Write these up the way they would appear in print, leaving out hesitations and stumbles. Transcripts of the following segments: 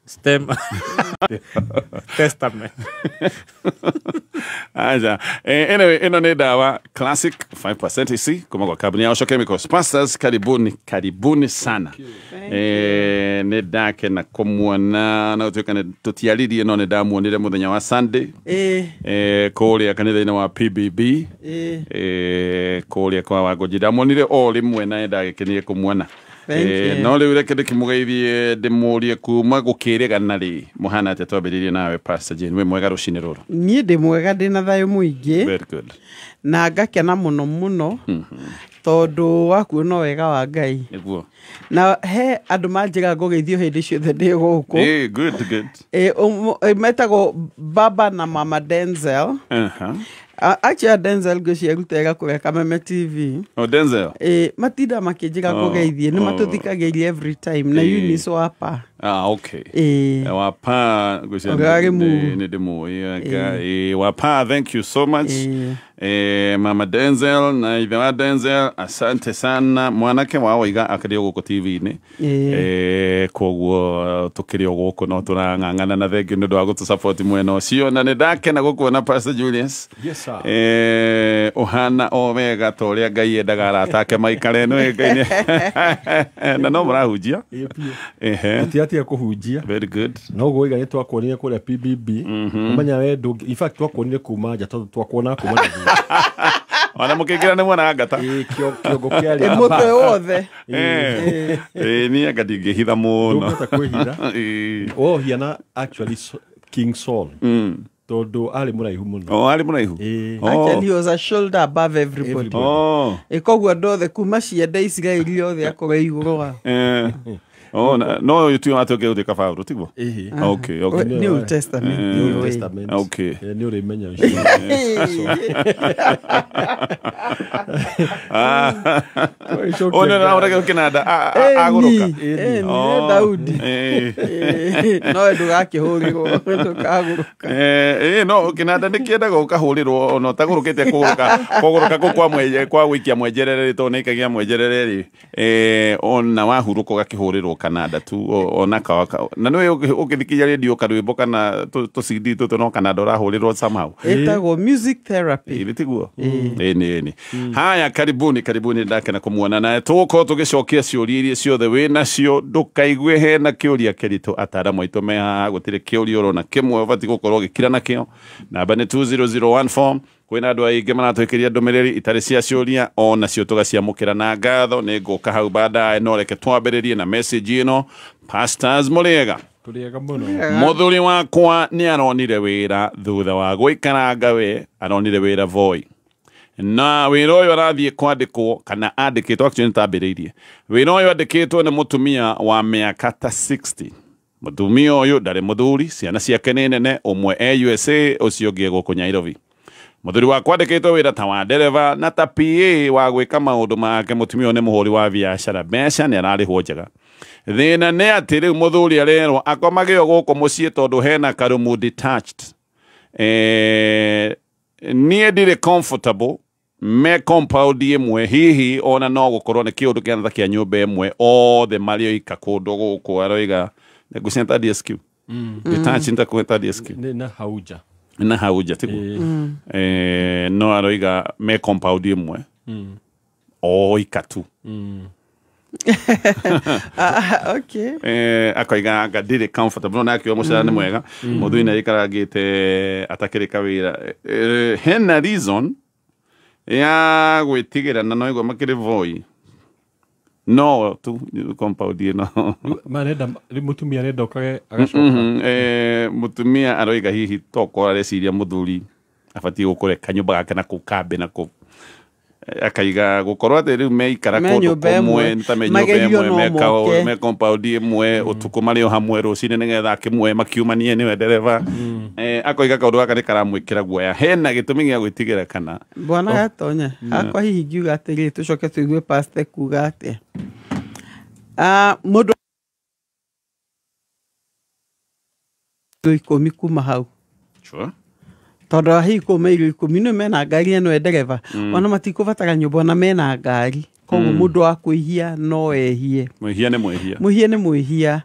Stem Testament. Aja. Anyway, ĩno nĩ ndawa Classic 5% ici kuma kwa kambuni ya Osho Chemicals. Pastors, karibuni, karibuni sana. Nĩ ndakena kũmuona na gũtuĩka nĩ tũtiaririe no nĩ ndamuonire mũthenya wa Sunday kũrĩa kanitha-inĩ wa PBB kũrĩa kwa Wangũnji. Ndamuonire o rĩmwe na nĩ ndagĩkenire kũmuona. Thank you. No rĩu reke ndĩkĩmũgeithie ndĩmũrie kuma gũkĩrĩgana rĩ mũhana atĩa twambĩrĩrie nawe Pastor Jane, wĩ mwega rũcinĩ rũrũ? Niĩ ndĩ mwega, ndĩ na thayũ mũingĩ. Very good. Na ngakena mũno mũno tondũ wa kuona wega wa Ngai. Nĩguo. Na he andũ manjĩraga ngũgeithio hĩndĩ ciothe ndĩ gũkũ. Good, good. Metagwo baba na mama Denzel. Actually Denzel ngwĩciria arutaga kũrĩa Kameme TV. Oh, Denzel. Matinda makĩnjĩra ngũgeithie, nĩ matũthikagĩria every time na Eunice Wapa. Ah, okay. Wapa ngwĩciria Ũrĩa wa Limuru. nĩ ndĩmũĩ. Wapa, thank you so much. Mama Denzel na ithe wa Denzel, asante sana. Mwanake wa waiga akĩrĩ o gũkũ TV-inĩ. Koguo tũkĩrĩ o gũkũ no tũrang'ang'ana na thengiũ nĩ ũndũ wa gũtũ mwena ũcio, na nĩ ndakena gũkuona Pastor Julius. Yes, sir. Ũhana o wega ta ũrĩa Ngai endaga arata ake maikare, nĩ Ngai na no mũrahunjia. Ĩĩ biũ. Tũtiatiga kũhunjia. Very good. No gwĩga nĩ twakuonire kũrĩa PBB. Ũmenya we ndũngĩ, in fact twakuonire kuma nja tondũ twakuonaga kuma na thutha. Ona mũkĩingĩra nĩ muonaga ngata. Ĩĩ, kĩongo kĩarĩ Mũtwe wothe. Niĩ anga ndingĩhitha mũno. Ndũngĩhota kwĩhitha. We ũhiana actually King Saul. Tondũ arĩ mũraihu mũno. Oh, arĩ mũraihu? Ĩĩ. Actually, he was a shoulder above everybody. Koguo andũ othe kuma ciende Isiraeli othe akorwo igũrũ wao. Oh, no ũyũ tiwe watuĩkire gũtuĩka Paũlũ, tiguo? Ĩhĩ. Okay, okay. New Testament. New Testament. Okay. Nĩ ũrĩmenya ũcio. Oh, no, no, ũrĩa kĩnanda agũrũka. Ĩni, nĩ Daudi. No ndũgakĩhũrĩrwo, ndũkagũrũka. No kĩnanda nĩ kĩendaga ũkahũrĩrwo ona ũtagũrũkĩte kũgũrũka. Kũgũrũka kũu kwa mwenje, kwa gũikia mwenjerere tondũ nĩ ikagia mwenjerere rĩ. Ona wahurũka ũgakĩhũrĩrwo kananda tu, ona ka, na nĩwe ũngĩthikĩria radio karwĩmbo kana tũ CD tũtũ no kananda ũrahũrĩrwo somehow. Ĩtagwo music therapy. Ĩĩ, tiguo? Ĩĩ, nĩ. Haya, karibuni, karibuni, ndakena kũmuona na tũgũkorwo tũgĩcokia ciũria iria ciothe wĩ nacio, ndũkaigue hena kĩũria kĩritũ, ataaramu aitũ me haha, gũtirĩ kĩũria ũrona kĩmwe ũbatiĩ gũkorwo ũgĩkira nakĩo. Namba nĩ 20014. Kwĩna andũ aingĩ maratwĩkĩria ndũmĩrĩri itarĩ cia ciũria, ona cio tũgaciamũkĩra na ngatho. Nĩ ngũka hau baadaye, no reke twambĩrĩrie na message ĩno. Pastors, mũrĩega? Tũrĩega mũno. Mũthuri wakwa nĩ aronire wĩra thutha wa gũikaranga we, aronire wĩra Voi. Na wĩra ũyũ arathiĩ kwandĩkwo kana andĩkĩtwo, actually nĩtambĩrĩirie. Wĩra ũyũ andĩkĩtwo nĩ mũtumia wa mĩaka ta 60. Mũtumia ũyũ ndarĩ mũthuri, ciana ciake nĩ nene, ũmwe e USA, ũcio ũngĩ e gũkũ Nairobi. Mũthuri wakwa andĩkĩtwo wĩra ta wa ndereba na ta PA wa gwĩka maũndũ make. Mũtumia ũyũ nĩ mũhũri wa biacara, mbeca nĩ ararĩhwo njega. Thĩna nĩ atĩ rĩu mũthuri arerwo akomage o gũkũ mũciĩ tondũ hena karumu detached. Niĩ ndirĩ comfortable me compound ĩmwe, hihi ona no gũkorwo nĩ kĩũndũ kĩanatha kĩa nyũmba ĩmwe, othe marĩ oika kũndũ gũkũ. Aroiga ngwĩciria ta DSQ. Detached nĩ ta DSQ. Nĩ na hauja. Na hauja tiguo. No aroiga me compound ĩmwe. Oika tu. Okay. Akoiga anga ndirĩ comfortable, no nake mũcara nĩ mwega. Mũthuri nĩ aikarangĩte atakĩrĩ kawĩra. Hena reason ya gwĩtigĩra na no igua makĩrĩ Voi. No tu compound ĩno. Marenda mũtumia arenda okage agacoka. Mũtumia aroiga hihi tokorwo areciria mũthuri abatiĩ gũkũre kanyũmba gake na kũu kambĩ na kũu. Akaiga gũkorwo atĩ rĩu meikara kũndũ kũmwe, ta me nyũmba ĩmwe, me compound ĩmwe, ũtukũ marĩ o hamwe, rũcinĩ nĩgetha akĩmwe makiumanie nĩwe ndereba. Akoiga kaũndũ gaka nĩ karamwĩkĩra guoya. Hena gĩtũmi gĩa gwĩtigĩra kana? Bwana Gatonya, hakwa hihi ngiuga atĩrĩrĩ, tũcoke tũigue pastor kuga atĩa. Mũndũ ikũmi kuma hau. Sure. Tondũ hihi kũu mairo ikũmi nĩ mena ngari ĩno ndereba, ona matikũbatara nyũmba ona mena ngari. Koguo mũndũ wa kwĩhia no ehie. Mwĩhia nĩ mwĩhia. Mwĩhia nĩ mwĩhia.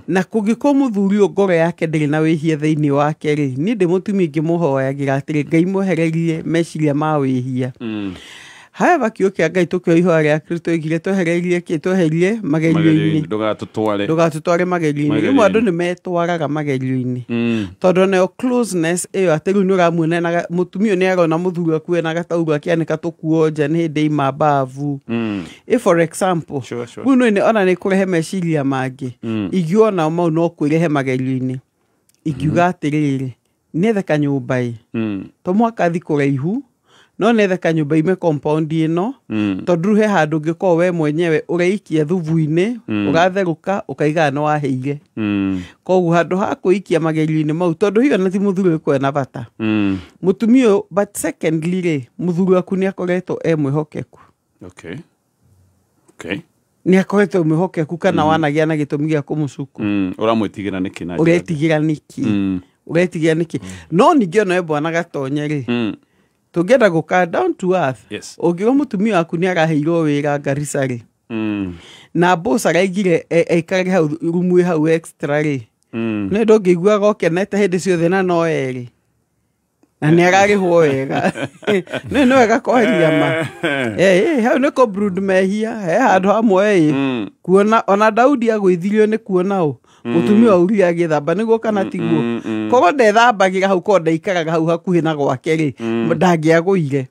Na kũngĩkorwo mũthuri ũyũ ngoro yake ndĩrĩ na wĩhia thĩinĩ wake rĩ, niĩ ndĩ mũtumia ingĩmũhoyagĩra atĩrĩ, Ngai mwehererie meciria ma wĩhia. However, kiugo kĩa Ngai tũkĩoya ihoya rĩa Kristo oigire twehererie kĩ, tweherie magerio-inĩ. Ndũgatũtware. Ndũgatũtware magerio-inĩ. Rĩmwe andũ nĩ metwaraga magerio-inĩ. Tondũ nayo closeness ĩyo atĩ rĩu nĩ ũramuona mũtumia nĩ arona mũthuri waku ena gataurũ akĩanĩka tũkuo nja nĩ hĩndĩ ima mbavu. For example, rĩu nĩ ona nĩ kũrehe meciria mangĩ. Ingiona mau no kwĩrehe magerio-inĩ. Ingiuga atĩrĩrĩ, nĩethe kanyũmba ĩ. To mũhaka thiĩ kũraihu, no nĩethe kanyũmba ime compound ĩno, tondũ rĩu he handũ ũngĩkorwo we mwenyewe ũreikia thubu-inĩ, ũgatherũka, ũkaiga nĩ wahĩire. Koguo handũ ha kwĩikia magerio-inĩ mau, tondũ hiyo na ti mũthuri ũyũ na bata. Mũtumia ũyũ, but secondly rĩ, mũthuri waku nĩ akoretwo e mwĩhokeku. Okay. Okay. Nĩ akoretwo mwĩhokeku kana wanagĩa na gĩtũmi gĩa kũmũcuku. Ũramwĩtigĩra nĩkĩ na njĩra? Ũretigĩra nĩkĩ? Ũretigĩra nĩkĩ? No ningĩ ona we bwana Gatonye rĩ, tũngĩenda gũka down to earth. Yes. Ũngĩona mũtumia waku nĩ araheirwo wĩra Garissa rĩ, na boss araigire aikarage hau rumu ĩ hau extra rĩ, nĩ ndũngĩiguaga ũkenete hĩndĩ ciothe na no erĩ, na nĩ ararĩhwo wega. Nĩ wega kweheria ma. Hau nĩ kũ brood mehia, he handũ hamwe ĩ. Kuona ona Daudi agũithirio nĩ kuona ũ mũtumia wa Uria agĩthamba nĩguo kana tiguo. Koguo ndethambagĩra hau, korwo ndaikaraga hau hakuhĩ na gwake rĩ, ndangĩagũire.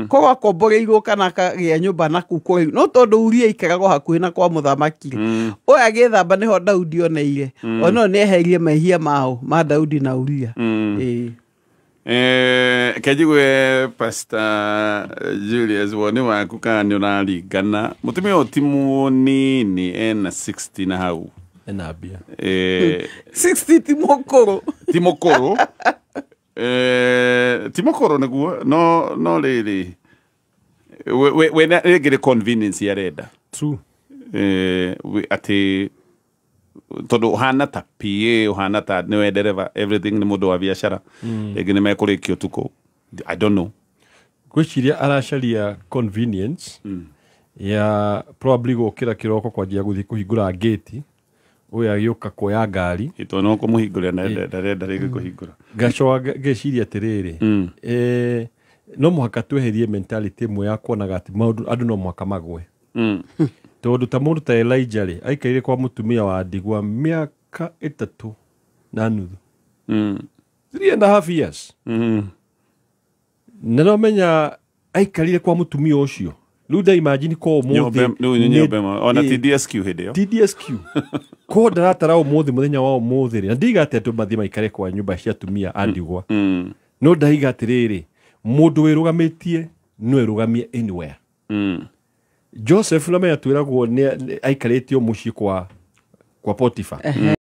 Koguo akomboreirwo kana akagĩa nyũmba na kũu kũraihu, no tondũ Uria aikaragwo hakuhĩ na kwa mũthamaki rĩ, ũyũ agĩthamba nĩho Daudi oneire. Ona nĩ eheirie mehia mao ma Daudi na Uria. Kenjigue Pastor Julius woni waku kana nĩ ũraringana mũtumia ũyũ ti mũnini, ena 60 na hau. Ena mbia. 60 ti mũkũrũ. Ti mũkũrũ. Ti mũkũrũ nĩguo, no rĩrĩ we rĩngĩ nĩ convenience arenda. True. Atĩ tondũ ũhana ta PA, ũhana ta nĩwe ndereba, everything nĩ mũndũ wa biacara. Rĩngĩ nĩ mekũrĩkia ũtukũ. I don't know. Ngwĩciria aracaria convenience ya probably gũkĩra kĩroko kwanjia gũthiĩ kũhingũra gate, ũyũ agĩũka kuoya ngari. Ĩtondũ no kũmũhingũrĩra na ndarenda rĩngĩ kũhingũra. Ngacoka ngeciria atĩrĩrĩ, no mũhaka tweherie mentality ĩmwe ya kuonaga atĩ maũndũ andũ no mũhaka magwe. Tondũ ta mũndũ ta Elijah rĩ, aikaire kwa mũtumia wa ndigwa mĩaka 3.5. 3.5 years. Na no menya aikarire kwa mũtumia ũcio. Rĩu nda imagine ko ũmũthĩ ona TDSQ hĩndĩ ĩyo. TDSQ. Ko ndaratara ũmũthĩ mũthenya wa ũmũthĩ rĩ, na ndiga atĩ andũ mathiĩ maikare kwa nyũmba cia atumia a ndigwa. No ndaiga atĩrĩrĩ, mũndũ wĩrũgamĩtie no erũgamie anywhere. Joseph na menya twĩragwo nĩ aikarĩtio mũciĩ kwa Potiphar.